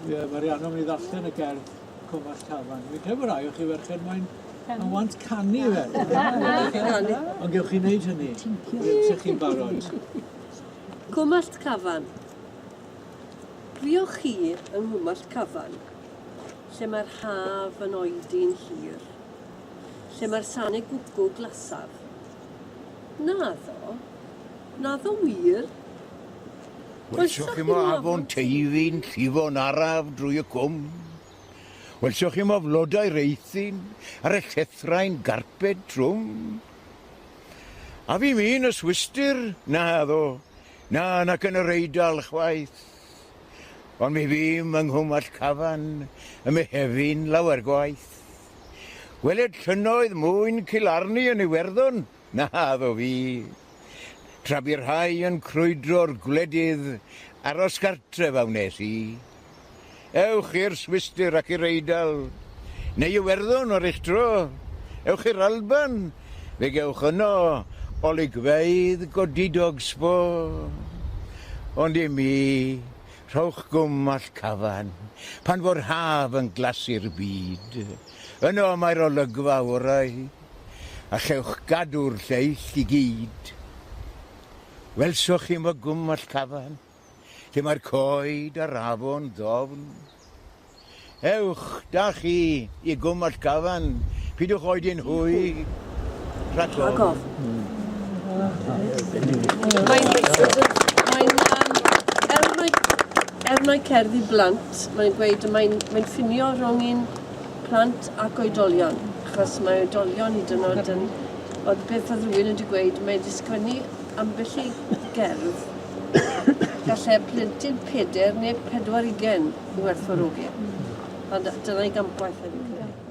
Ie, mae Rhiannon mynd i ddarllen y gerdd Cwm Allt Cafan. Fi'n credu bod rai o chi ferched moyn yn want canu fe. Ond gewch chi wneud hynny. Os chi'n barod. Cwm Allt Cafan. Fuoch chi yng Nghwm Allt Cafan, lle mae'r haf yn oedi'n hir, lle mae'r sane gwcw glasaf? Naddo, naddo wir. Welsoch chi mo afon Teifi'n llifo'n araf drwy y cwm? Welsoch chi mo flodau'r eithin ar y llethrau'n garped trwm? A fi min y Swistir? Naddo, na, nac yn yr Eidal chwaith. Ond mi fûm yng Nghwm Alltcafan ym Mehefin lawer gwaith. Gweled llynnoedd mwyn Cilarni yn Iwerddon? Naddo fi. Tra bu rhai yn crwydro'r gwledydd, aros gartref a wnes i. Ewch i'r Swistir ac i'r Eidal, neu Iwerddon ar eich tro. Ewch i'r Alban, fe gewch yno olygfeydd godidog sbo. Ond i mi, rhowch gwm all Cafan, pan fo'r haf yn glasu'r byd. Yno mae'r olygfa orau. A chewch gadw'r lleill i gyd. Welsoch chi mo gwm Alltcafan, lle mae'r coed a'r afon ddofn? Ewch, da chi, i gwm Alltcafan, pidwch oedi'n hwy, rhag Rhag ofn. Mae'n, mae'n, um, er mae, er mae cerdd i blant, mae'n gweud, mae'n, mae'n ffinio rhwng un plant ac oedolion, achos mae oedolion hyd yn oed yn... Oedd beth oedd rhywun wedi gweud, mae wedi sgwennu ambell i gerdd gallai plentyn pedair neu 24 i werthfawrogi. Ond dyna'i gampwaith hefyd.